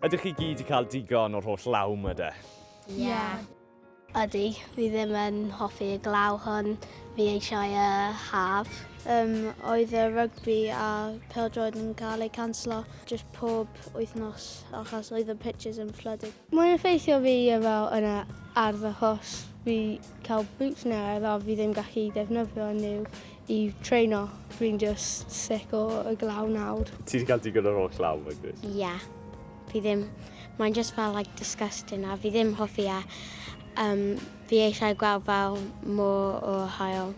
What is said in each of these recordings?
Ydych chi gyd 'di cael digon o'r holl law 'ma de? Ie. Yeah. Ydy, fi ddim yn hoffi y glaw hwn, fi eisiau y haf. Um, oedd y rygbi a pêl-droed yn cael eu canslo just pob wythnos achos oedd y pitches yn flooded. Mae'n effeithio fi fel yn y ardd achos fi cael boots newydd a fi ddim gallu defnyddio nhw i treino. Fi'n just sick o y glaw nawr. Ti wedi cael digon o'r holl law, Chris? Ie. Yeah. Fi ddim... Mae'n just fel like disgusting a fi ddim hoffi e. Um, fi eisiau gweld fel mwy o haul.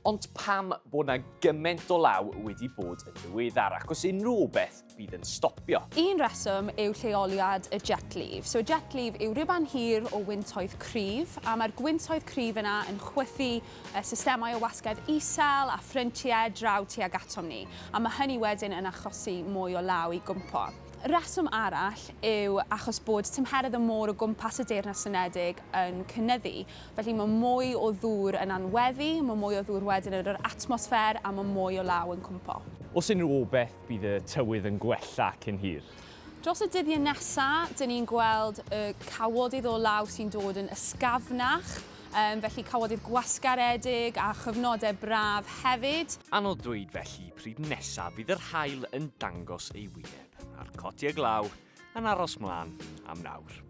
Ond pam bod 'na gymaint o law wedi bod yn ddiweddar, ac os unrhyw beth bydd yn stopio? Un reswm yw lleoliad y jet leave. So y jet leave yw rhuban hir o wyntoedd cryf, a mae'r gwyntoedd cryf yna yn chwythu y systemau o wasgedd isel a ffryntiau draw tuag atom ni, a mae hynny wedyn yn achosi mwy o law i gwmpo. Rheswm arall yw achos bod tymheredd y môr o gwmpas y Deyrnas Unedig yn cynyddu. Felly mae mwy o ddŵr yn anweddu, mae mwy o ddŵr wedyn yn yr atmosffer a mae mwy o law yn cwmpo. Oes unrhyw obaith bydd y tywydd yn gwella cyn hir? Dros y dyddiau nesa, dyn ni'n gweld y cawodydd o law sy'n dod yn ysgafnach, um, felly cawodydd gwasgaredig a chyfnodau braf hefyd. Anodd dweud felly pryd nesaf fydd yr haul yn dangos ei wyneb, a'r cotiau glaw yn aros mlaen am nawr.